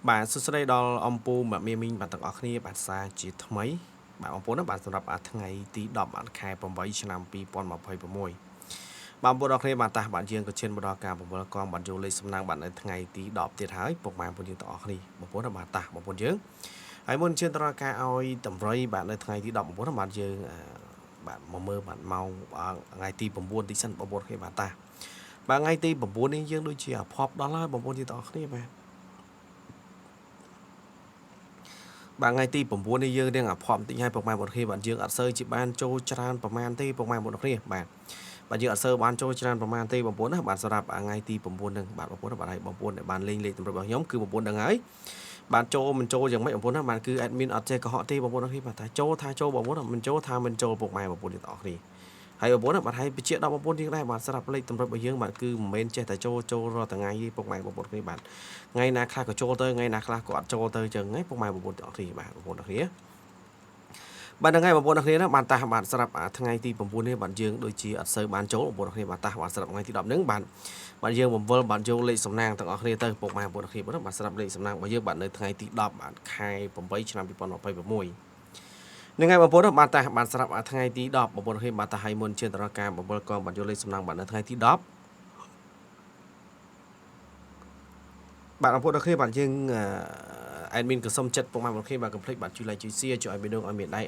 បាទសួស្តីដល់អំពូបាទមីមីងបាទទាំងអស់គ្នាបាទសាជាថ្មីបាទបងប្អូនណាបាទសម្រាប់ថ្ងៃទី10បាទខែ8ឆ្នាំ2026បាទបងប្អូនអរគ្នាបាទតាបាទយើងក៏ឈានមកដល់ការបង្វិលកងបាទយកលេខសំណាងបាទនៅថ្ងៃទី10ទៀតហើយពុកម៉ែបងប្អូនយើងទាំងអស់គ្នាបងប្អូនណាបាទតាបងប្អូនយើងហើយមុនឈានទៅដល់ការឲ្យតម្រុយបាទនៅថ្ងៃទី10បងប្អូនណាបាទយើងបាទមកមើលបាទម៉ោងថ្ងៃទី9តិចសិនបងប្អូនគ្នាបាទតាបាទថ្ងៃទី9នេះយើងដូចជាអភ័ព្វដល់ហើយបងប្អូនយើងទាំងអស់គ្នាបាទបាទថ្ងៃទី9នេះយើងរៀងអភ័ព្វបន្តិចហើយពុកម៉ែបងប្អូនគ្នាបាទយើងអត់សូវជាបានចូលច្រើនប្រហែលទេពុកម៉ែបងប្អូនគ្នាបាទបាទយើងអត់សូវបានចូលច្រើនប្រហែលទេបងប្អូនណាបាទសម្រាប់ថ្ងៃទី9ហ្នឹងបាទបងប្អូនបាទហើយបងប្អូនដែលបានលេងលេខតម្រុយរបស់ខ្ញុំគឺបងប្អូនដឹងហើយបាទចូលមិនចូលយ៉ាងម៉េចបងប្អូនណាបាទគឺ admin អត់ចេះកុហកទេបងប្អូនគ្នាបាទថាចូលថាចូលបងប្អូនមិនចូលថាមិនចូលពុកម៉ែបងប្អូនទាំងអស់គ្នាហើយបងប្អូនបាទហើយបញ្ជាក់ដល់បងប្អូនយើងដែរបាទសម្រាប់លេខតម្រុយរបស់យើងបាទគឺមិនមែនចេះតែចូលចូលរាល់ថ្ងៃទេពុកម៉ែបងប្អូនគ្នាបាទថ្ងៃណាខ្លះក៏ចូលទៅថ្ងៃណាខ្លះក៏អត់ចូលទៅចឹងហ៎ពុកម៉ែបងប្អូនទាំងអស់គ្នាបាទបងប្អូនទាំងគ្នាបាទហ្នឹងហើយបងប្អូនទាំងគ្នាណាបាទតាបាទស្រាប់ថ្ងៃទី9នេះបាទយើងដូចជាអត់សូវបានចូលបងប្អូនទាំងគ្នាបាទតាបាទស្រាប់ថ្ងៃទី10ហ្នឹងបាទបាទយើងបង្វិលបាទយកលេខសំណាងទាំងអស់គ្នាទៅពុកម៉ែបងប្អូនទាំងគ្នាបាទស្រាប់លេខសំណាងរបស់យើងបាទនៅថ្ងៃទី10បាទខែ8ឆ្នាំ2026នឹងហើយបងប្អូនបាទតាបាទស្រាប់ថ្ងៃទី10បងប្អូនឃើញបាទតាឲ្យមុនជាតរការបង្វិលកងបាទយកលេខសំណាងបាទនៅថ្ងៃទី10បាទបងប្អូនដល់គ្នាបាទយើង admin ក៏សុំចិត្តពុកម៉ែបងប្អូនគ្នាបាទកុំភ្លេចបាទជួយ like ជួយ share ជួយឲ្យមីដងឲ្យមានដៃ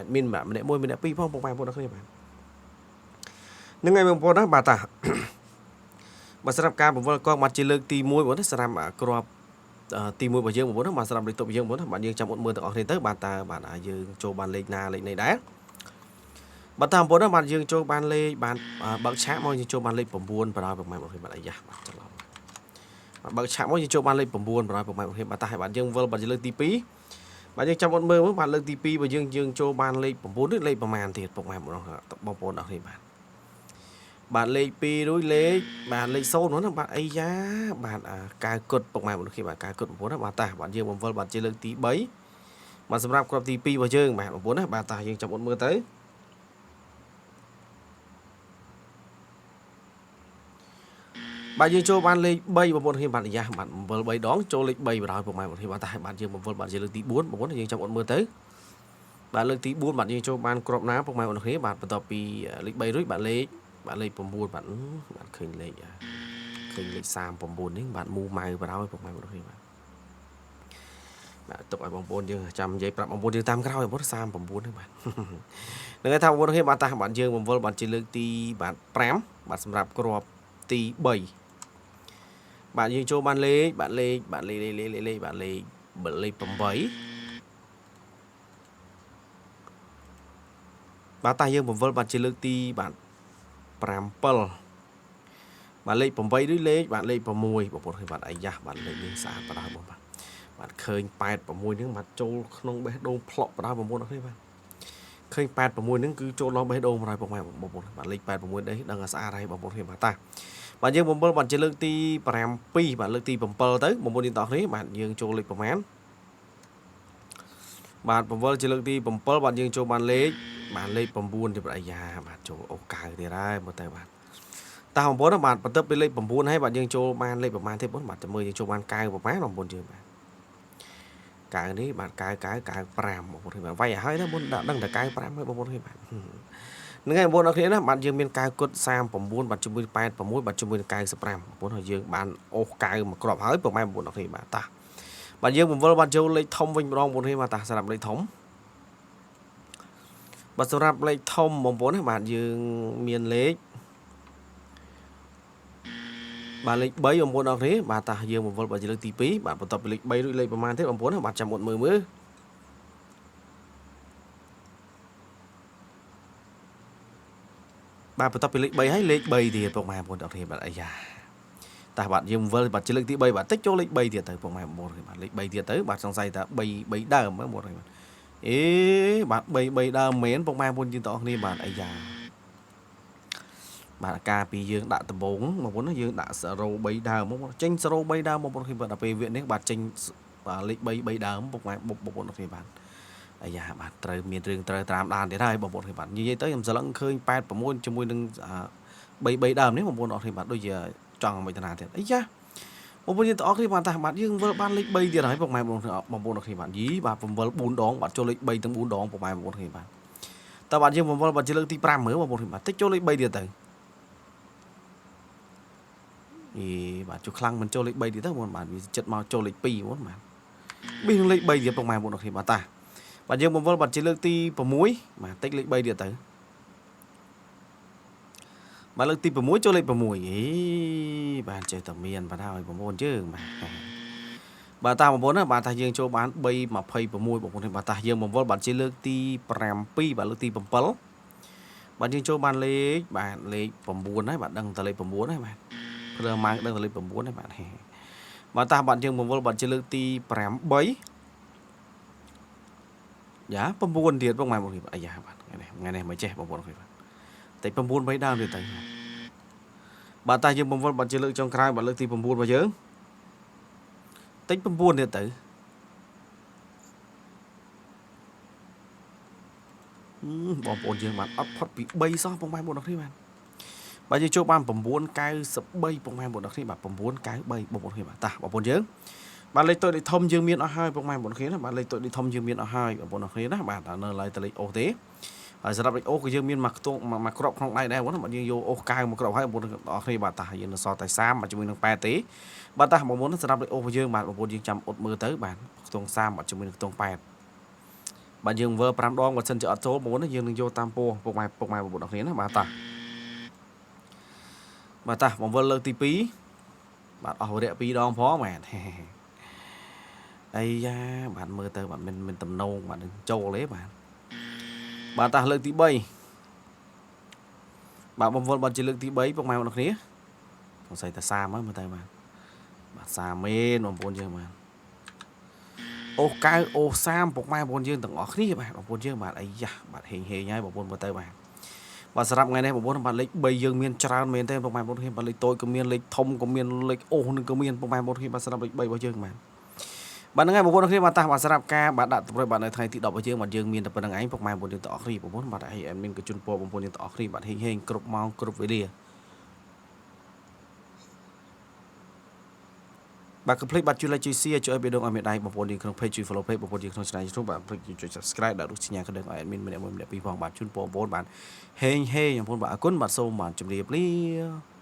admin បាទម្នាក់មួយម្នាក់ពីរផងពុកម៉ែបងប្អូនដល់គ្នាបាទនឹងហើយបងប្អូនណាបាទតាបាទសម្រាប់ការបង្វិលកងបាទជាលើកទី1បងប្អូនណាសម្រាប់គ្រាប់ទី1របស់យើងបងប្អូនណាបាទសម្រាប់លេខតុបយើងបងប្អូនណាបាទយើងចាំអត់មើលទាំងអស់គ្នាទៅបាទតើបាទយើងចូលបានលេខណាលេខណីដែរបាទតាមបងប្អូនណាបាទយើងចូលបានលេខបានបើកឆាកមកយើងចូលបានលេខ9បណ្ដោយប្រហែលបងប្អូនបាទអាយ៉ាបាទច្រឡំបាទបើកឆាកមកយើងចូលបានលេខ9បណ្ដោយប្រហែលបងប្អូនបាទតាឲ្យបាទយើងវិលបាទជាលើកទី2បាទយើងចាំអត់មើលបាទលើកទី2បើយើងយើងចូលបានលេខ9ឬលេខប្រហែលទៀតពុកម៉ែបងប្អូនអរគ្នាបាទបាទលេខ2រួចលេខបាទលេខ0ហ្នឹងបាទអីយ៉ាបាទកៅគុតពុកម៉ែបងប្អូនបាទកៅគុតបងប្អូនណាបាទតាបាទយើងបង្វិលបាទជាលើកទី3បាទសម្រាប់គ្រាប់ទី2របស់យើងបាទបងប្អូនណាបាទតាយើងចាំអត់មើលទៅបាទយើងចូលបានលេខ3បងប្អូនគ្នាបាទយ៉ាបាទបង្វិល3ដងចូលលេខ3បណ្ដោយពុកម៉ែបងប្អូនគ្នាបាទតែបាទយើងបង្វិលបាទជាលើកទី4បងប្អូនយើងចាំអត់មើលទៅបាទលើកទី4បាទយើងចូលបានគ្រាប់ណាពុកម៉ែបងប្អូនគ្នាបាទបន្ទាប់ពីលេខ3រួចបាទលេខបាទលេខ9បាទបាទឃើញលេខឃើញលេខ39នេះបាទមូម៉ៅបណ្ដោយពុកម៉ែបងប្អូនគ្នាបាទបាទទុកឲ្យបងប្អូនយើងចាំនិយាយប្រាប់បងប្អូនយើងតាមក្រោយបងប្អូន39នេះបាទនឹងថាបងប្អូនគ្នាបាទតាបាទយើងបង្វិលបាទជាលើកទីបាទ5បាទសម្រាប់គ្រាប់ទី3បាទយើងចូលបានលេខបាទលេខបាទលេខលេខលេខលេខបាទលេខលេខ8បាទតាយើងបង្វិលបាទជាលើកទីបាទ7បាទលេខ8ឬលេខបាទលេខ6បងប្អូនឃើញបាទអាយ៉ាបាទលេខនេះស្អាតបាទបងបាទបាទឃើញ86ហ្នឹងបាទចូលក្នុងបេះដូងផ្លក់បាទបងប្អូនអរគ្នាបាទឃើញ86ហ្នឹងគឺចូលដល់បេះដូងបាទបងប្អូនបាទលេខ86នេះដឹងថាស្អាតហើយបងប្អូនគ្នាបាទតាបាទយើងបង្វិលបាទជាលើកទី7បាទលើកទី7ទៅបងប្អូនយើងតោះគ្នាបាទយើងចូលលេខប្រមាណបាទបង្វិលជាលើកទី7បាទយើងចូលបានលេខបាទលេខ9ទៀតអាយ៉ាបាទចូលអូកៅទៀតហើយមើលទៅបាទតាបងប្អូនបាទបន្ទាប់ពីលេខ9ហើយបាទយើងចូលបានលេខប្រមាណទៀតបងបាទតែមើលយើងចូលបាន9ប្រមាណបងប្អូនយើងបាទ9នេះបាទ9 9 95បងប្អូនបាទវាយឲ្យហើយណាមុនដាក់ដឹងតែ95ហើយបងប្អូនបាទហ្នឹងហើយបងប្អូនអរគ្នាណាបាទយើងមាន9គុត39បាទជាមួយ86បាទជាមួយនឹង95បងប្អូនហើយយើងបានអូស9មកគ្រាប់ហើយពុកម៉ែបងប្អូនអរគ្នាបាទតាបាទយើងបង្វិលបាទចូលលេខធំវិញម្ដងបងប្អូនគ្នាបាទតាសម្រាប់លេខធំបាទសម្រាប់លេខធំបងប្អូនណាបាទយើងមានលេខបាទលេខ3បងប្អូនអរគ្នាបាទតាយើងបង្វិលបាទជាលើកទី2បាទបន្ទាប់ពីលេខ3រួចលេខប្រមាណទៀតបងប្អូនណាបាទចាំអត់មើលមើលបាទបន្ទាប់ពីលេខ3ហើយលេខ3ទៀតពុកម៉ែបងប្អូនអរគ្នាបាទអាយ៉ាតាបាទយើងវិលបាទជាលើកទី3បាទតិចចូលលេខ3ទៀតទៅពុកម៉ែបងប្អូនបាទលេខ3ទៀតទៅបាទសង្ស័យថា3 3ដើមបងប្អូនបាទអេបាទ3 3ដើមមែនពុកម៉ែបងប្អូនយើងទាំងអស់គ្នាបាទអាយ៉ាបាទការពីយើងដាក់ដំបងបងប្អូនយើងដាក់0 3ដើមបងប្អូនចេញ0 3ដើមបងប្អូនគ្នាបាទដល់ពេលវគ្គនេះបាទចេញបាទលេខ3 3ដើមពុកម៉ែបងប្អូនគ្នាបាទអាយ៉ាបាទត្រូវមានរឿងត្រូវតាមដានទៀតហើយបងប្អូនគ្នាបាទនិយាយទៅខ្ញុំសន្លឹងឃើញ86ជាមួយនឹង3 3ដើមនេះបងប្អូនអរគ្នាបាទដូចជាចង់មិនតាណាទៀតអីយ៉ា បងប្អូនយើងទាំងអស់គ្នាបាទតាបាទយើងវិលបានលេខ3ទៀតហើយពុកម៉ែបងប្អូនគ្នាបាទយីបាទ7 4ដងបាទចូលលេខ3ទាំង4ដងពុកម៉ែបងប្អូនគ្នាបាទតើបាទយើងបង្វិលបាទជាលើកទី5មើលបងប្អូនគ្នាបាទតិចចូលលេខ3ទៀតទៅអេបាទចូលខ្លាំងមិនចូលលេខ3ទៀតទៅបងបាទវាចិត្តមកចូលលេខ2បងបាទប៊ីនឹងលេខ3ទៀតពុកម៉ែបងប្អូនគ្នាបាទតាបាទយើងបង្វិលបាទជាលើកទី6បាទតិចលេខ3ទៀតទៅបាទលើកទី6ចូលលេខ6អេបាទចេះតែមានបាទហើយបងប្អូនយើងបាទបាទតាបងប្អូនណាបាទតាយើងចូលបាន3 26បងប្អូនបាទតាយើងបង្វិលបាទជាលើកទី7បាទលើកទី7បាទយើងចូលបានលេខបាទលេខ9ហើយបាទដឹងតែលេខ9ហើយបាទព្រឺម៉ាងដឹងតែលេខ9ហើយបាទបាទតាបាទយើងបង្វិលបាទជាលើកទី8យ៉ា9ទៀតបងម៉ែបងអាយ៉ាបាទថ្ងៃនេះមិនចេះបងប្អូនបាទតែ9 3ដើមទៀតទៅបាទតាយើងបង្វិលបាទជាលើកចុងក្រោយបាទលើកទី9របស់យើងតិច9ទៀតទៅបងប្អូនយើងបាទអត់ផុតពី3សោះបងប្អូនគ្នាបាទបាទយើងចូលបាន993បងប្អូនគ្នាបាទ993បងប្អូនគ្នាបាទតាបងប្អូនយើងបាទលេខតូចលេខធំយើងមានអស់ហើយបងប្អូនគ្នាណាបាទលេខតូចលេខធំយើងមានអស់ហើយបងប្អូនគ្នាណាបាទនៅឡើយតែលេខអូសទេហើយសម្រាប់លេខអូសក៏យើងមានមួយខ្ទង់មួយគ្រាប់ក្នុងដៃដែរបងបាទយើងយកអូសកៅមួយគ្រាប់ហើយបងប្អូនទាំងអស់គ្នាបាទតាយើងនៅសល់តែ30បាទជាមួយនឹង8ទេបាទតាបងប្អូនសម្រាប់លេខអូសរបស់យើងបាទបងប្អូនយើងចាំអត់មើលទៅបាទខ្ទង់30បាទជាមួយនឹងខ្ទង់8បាទយើងវើ5ដងបើសិនជាអត់ចូលបងប្អូនយើងនឹងយកតាមពោះពុកម៉ែពុកម៉ែបងប្អូនទាំងគ្នាណាបាទតាបាទតាបងវិលលើកទី2បាទអស់វរៈ2ដងផងបាទអីយ៉ាបាទមើលទៅបាទមិនតំណងបាទនឹងចូលទេបាទបាទតាលើកទី3បាទបងវិលបាទជាលើកទី3ពុកម៉ែបងប្អូនគ្នាសង្ស័យតែ30ហើយមើលទៅបាទបាទ30មែនបងប្អូនយើងបាទអូសកៅអូស30ពុកម៉ែបងប្អូនយើងទាំងអស់គ្នាបាទបងប្អូនយើងបាទអាយ៉ាបាទហេងហេងហើយបងប្អូនមើលទៅបាទបាទសម្រាប់ថ្ងៃនេះបងប្អូនបាទលេខ3យើងមានច្រើនមែនទេពុកម៉ែបងប្អូនគ្នាបាទលេខតូចក៏មានលេខធំក៏មានលេខអូសនឹងក៏មានពុកម៉ែបងប្អូនគ្នាបាទសម្រាប់លេខ3របស់យើងបាទបាទហ្នឹងហើយបងប្អូនគ្នាបាទតាបាទសម្រាប់ការបាទដាក់តម្រុយបាទនៅថ្ងៃទី10របស់យើងបាទយើងមានតែប៉ុណ្្នឹងឯងពុកម៉ែបងប្អូនយើងទាំងអស់គ្នាបងប្អូនបាទហើយ admin ក៏ជូនពរបងប្អូនយើងទាំងអស់គ្នាបាទហេងហេងគ្រប់ម៉ោងគ្រប់វេលាបាទកុំភ្លេចបាទជួយ like ជួយ share ជួយឲ្យបេះដូងឲ្យមេដៃបងប្អូនយើងក្នុង page ជួយ follow page បងប្អូនយើងក្នុង channel YouTube បាទភ្លេចចុច subscribe ដាក់រូបសញ្ញាកណ្ដឹងឲ្យ admin ម្នាក់មួយម្នាក់ពីរផងបាទជូនពរបងប្អូនបាទហេងហេងបងប្អូនបាទអរគុណបាទសូមបាទជម្រាបលា។